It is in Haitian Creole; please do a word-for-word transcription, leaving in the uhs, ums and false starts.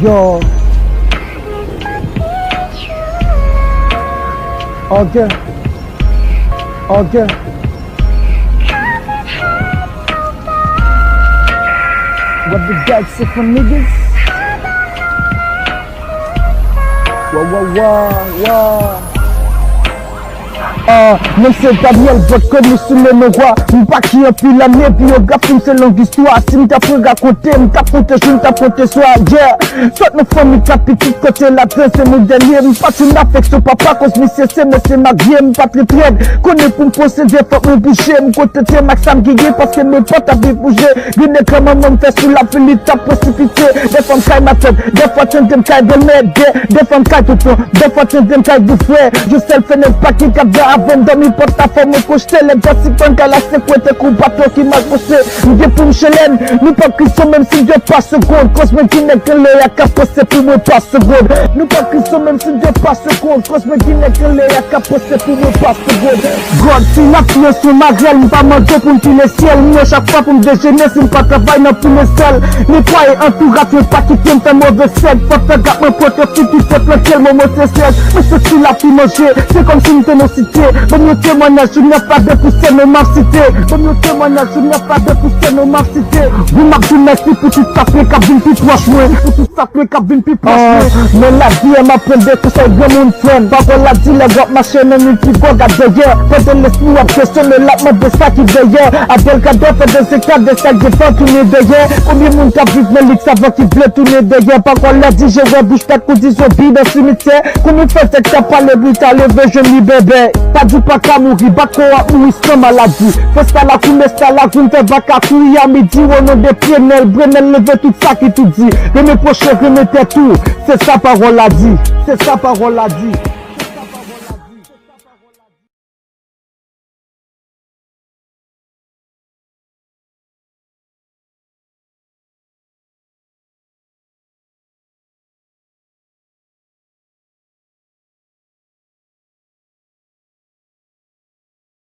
Yo. Ok. Ok. What the God say for niggas? Wa, wa, wa, wa. Ah, non se Daniel, vòt kòd nou sou le nonwa. M pa ki anpil ane, biyografi m se long istwa. Si m t ap rakonte, m t ap konte jou, m t ap konte swa. Yeah, sot nan fanmi k ap pitit kote ladan se nou dènye. M pa t yon afeksyon papa, koz misye se mesye marye. M pa t ret rèd, konnen pou m posede, fòk mwen bouje. M kontante m ak sa m genyen, paske men pa t ap vin bouje. Gen de granmanman m fè sou lapli, li t ap presipite. Dèfwa m kay matant, dèfwa tande m kay bèlmè, dè, dèfwa m kay tonton, dèfwa tande m kay boufrè. Yon sèl fenèt pa gen gad avè m, dòmi pòt la fè mwen pwojte. Lè djasipòn kay la sekwete kou bato ki mal poste. M gen pou m chelèn, nou p ap kri son menm si de pa segonn. Koz mwen gen nèg anlè a k ap panse pou mwen pa segonn. Nou p ap kri son menm si de pa segonn. Koz mwen gen nèg anlè a k ap panse pou mwen pa segonn. God, si n ap pile sou magrèl, m pa mande pou m pile syèl. M wè chak fwa pou m dejene, si m pa travay nan pile sèl. Netwaye antouraj mwen, pa kite m fè move sèk. Fòk fè gad mwen pwòte figi te plante l, momo se sèk. Mwen se sou lapi manje, se kòmsi m te nan site. Ban m yon temwayaj sou nèf la de pousè, non m ap site. Ban m yon temwayaj sou nèf la de pousè, non m ap site. Wi, m ap di mèsi pou tout sa k ap vin pi pwòch mwen. Pou tout sa k ap vin pi pwòch mwen. Men lavi a m aprann de konsèy granmoun fè m. Pawòl la di lè w ap mache nan nwi pi gwo gad dèyè. Pandan lespri w ap kesyone l ap mande sa ki dèyè. Abèl Gadò fè de zeta de sa k devan tounen dèyè. Konbyen moun k ap viv nan liks avan ki vle tounen dèyè? Pawòl la di je wè bouch pèt kou di zonbi nan simityè. Konbyen fèzè k ap pale bri ta leve jwenn li bèbè. Pa di w pa ka mouri, bat kò w ap mouri san maladi. Fè sa la kou, men sa la kou, m fè vaka kouri a midi, o non de Prenèl, Brenèl leve tout sa ki tou di. Renmen pwochen, renmen tèt ou, se sa pawòl la di. Se sa pawòl la di.